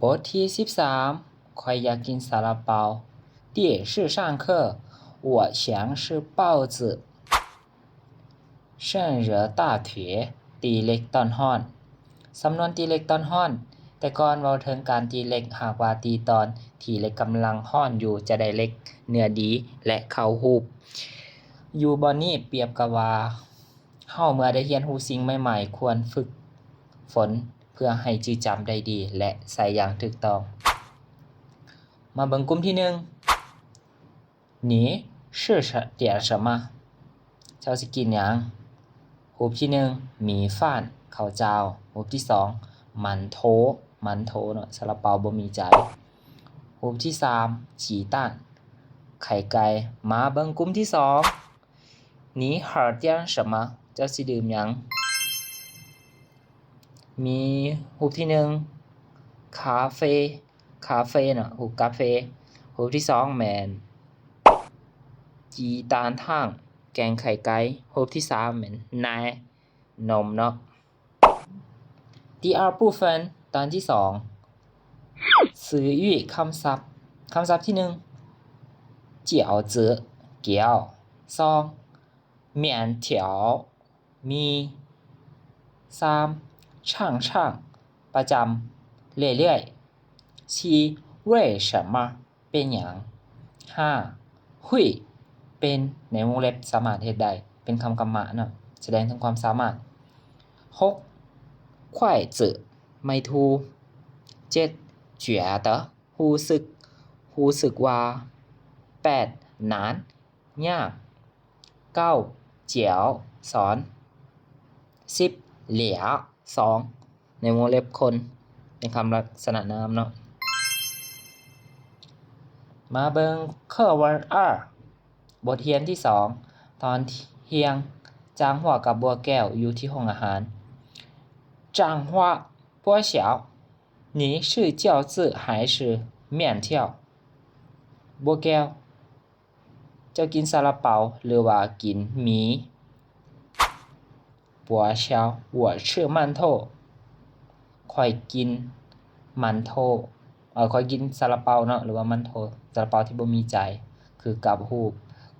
ບົດທີສິບສາມ ຂ້ອຍຢາກກິນຊາລາເປົາ. 第一是上课，我想吃包子。圣热大腿，ຕີເຫຼັກຕອນຮ້ອນ. ສຳນວນຕີເຫຼັກຕອນຮ້ອນ ແຕ່ກ່ອນເວົ້າເຖິງການຕີເຫຼັກ ຫາກວ່າຕີຕອນທີ່ເຫຼັກກຳລັງຮ້ອນຢູ່ ຈະໄດ້ເຫຼັກເນື້ອດີ ແລະ ເຂົ້າຮູບ. ຢູ່ບ່ອນນີ້ປຽບກັບວ່າ ເຮົາເມື່ອໄດ້ຮຽນຮູ້ສິ່ງໃໝ່ໆ ຄວນຝຶກຝົນເພື່ອໃຫ້ຈື່ຈຳໄດ້ດີ ແລະ ໃຊ້ຢ່າງຖືກຕ້ອງ. ມາເບິ່ງກຸ່ມທີໜຶ່ງ 你是点什么 ເຈົ້າຊິກິນຫຍັງ? ຮູບທີໜຶ່ງ 米饭 ເຂົ້າເຈົ້າ. ຮູບທີສອງ 馒头 馒头ເນາະ ຊາລາເປົາບໍ່ມີໃຈ. ຮູບທີສາມ 鸡蛋 ໄຂ່ໄກ່. ມາເບິ່ງກຸ່ມທີສອງ 你喝点什么 ເຈົ້າຊິດື່ມຫຍັງ? ມີຮູບທີໜຶ່ງ 咖啡 ຄາເຟເນາະ ຮູບກາເຟ. ຮູບທີສອງແມ່ນ 鸡蛋汤 ແກງໄຂ່ໄກ່. ຮູບທີສາມແມ່ນ 奶 ນົມເນາະ. 第二部分 ຕອນທີສອງ 词语 ຄຳສັບ. ຄຳສັບທີໜຶ່ງ 饺子 ກຽວ. ສອງ 面条 ໝີ່. ສາມ 常常 ປະຈຳ ເລື້ອຍໆ. ສີ່ 为什么 ເປັນຫຍັງ? ຫ້າ 会 ເປັນ ໃນວົງເລັບ ສາມາດເຮັດໄດ້ ເປັນຄຳກຳມະເນາະ ສະແດງເຖິງຄວາມສາມາດ. ຫົກ 筷子 ໄມ້ຖູ່. ເຈັດ 觉得 ຮູ້ສຶກ ຮູ້ສຶກວ່າ. ແປດ 难 ຍາກ. ເກົ້າ 教 ສອນ. ສິບ 了 ສອງ ໃນວົງເລັບຄົນ ເປັນຄຳລັກສະນະນາມເນາະ. ມາເບິ່ງ 课文二 ບົດຮຽນທີສອງ ຕອນທ່ຽງ ຈາງຫົວກັບບົວແກ້ວຢູ່ທີ່ຫ້ອງອາຫານ. จางฮวา บัวเฉียว 你是饺子还是面条? ບົວແກ້ວ ເຈົ້າກິນຊາລາເປົາ ຫຼືວ່າກິນໝີ່? บัวเฉียว 我吃馒头 ຂ້ອຍກິນມັນໂທ ເອີ ຂ້ອຍກິນຊາລາເປົາເນາະ ຫຼືວ່າມັນໂທ ຊາລາເປົາທີ່ບໍ່ມີໃຈ ຄືກັບຮູບ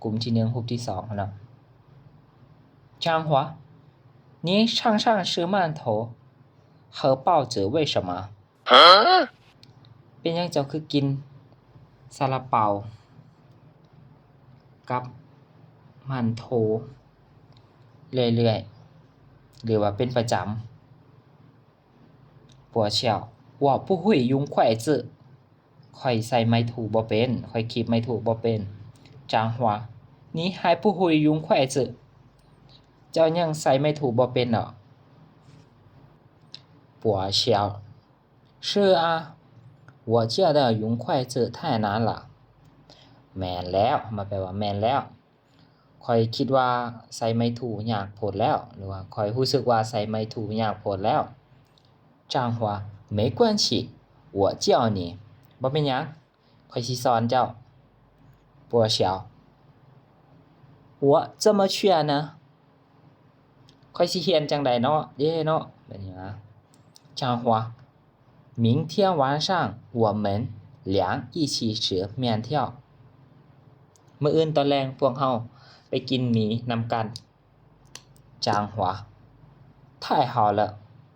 ກຸ່ມທີໜຶ່ງ ຮູບທີສອງຫັ້ນນະ. จางฮวา 你常常吃馒头和包子为什么? ເປັນຫຍັງເຈົ້າຄືກິນຊາລາເປົາກັບມັນໂທເລື້ອຍໆ ຫຼືວ່າເປັນປະຈຳ? บัวเฉียว 我不会用筷子 ຂ້ອຍໃຊ້ໄມ້ຖູ່ບໍ່ເປັນ ຂ້ອຍຄີບໄມ້ຖູ່ບໍ່ເປັນ. จางฮวา 你还不会用筷子 ເຈົ້າຍັງໃຊ້ໄມ້ຖູ່ບໍ່ເປັນເນາະ? บัวเฉียว 是啊，我觉得用筷子太难了. ແມ່ນແລ້ວ ມາແປວ່າແມ່ນແລ້ວ ຂ້ອຍຄິດວ່າໃຊ້ໄມ້ຖູ່ຍາກໂພດແລ້ວ ຫຼືວ່າຂ້ອຍຮູ້ສຶກວ່າໃຊ້ໄມ້ຖູ່ຍາກໂພດແລ້ວ. จางฮวา 没关系，我教你 ບໍ່ເປັນຫຍັງ ຂ້ອຍຊິສອນເຈົ້າ. บัวเฉียว 我怎么学呢? ຂ້ອຍຊິຮຽນຈັ່ງໃດເນາະ ເດ້ເນາະ ແບບນີ້ນະ. จางฮวา 明天晚上我们俩一起吃面条. ມື້ອື່ນຕອນແລງພວກເຮົາໄປກິນໝີ່ນຳກັນ. จางฮวา 太好了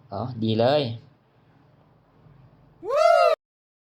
ເອີ ດີເລີຍ.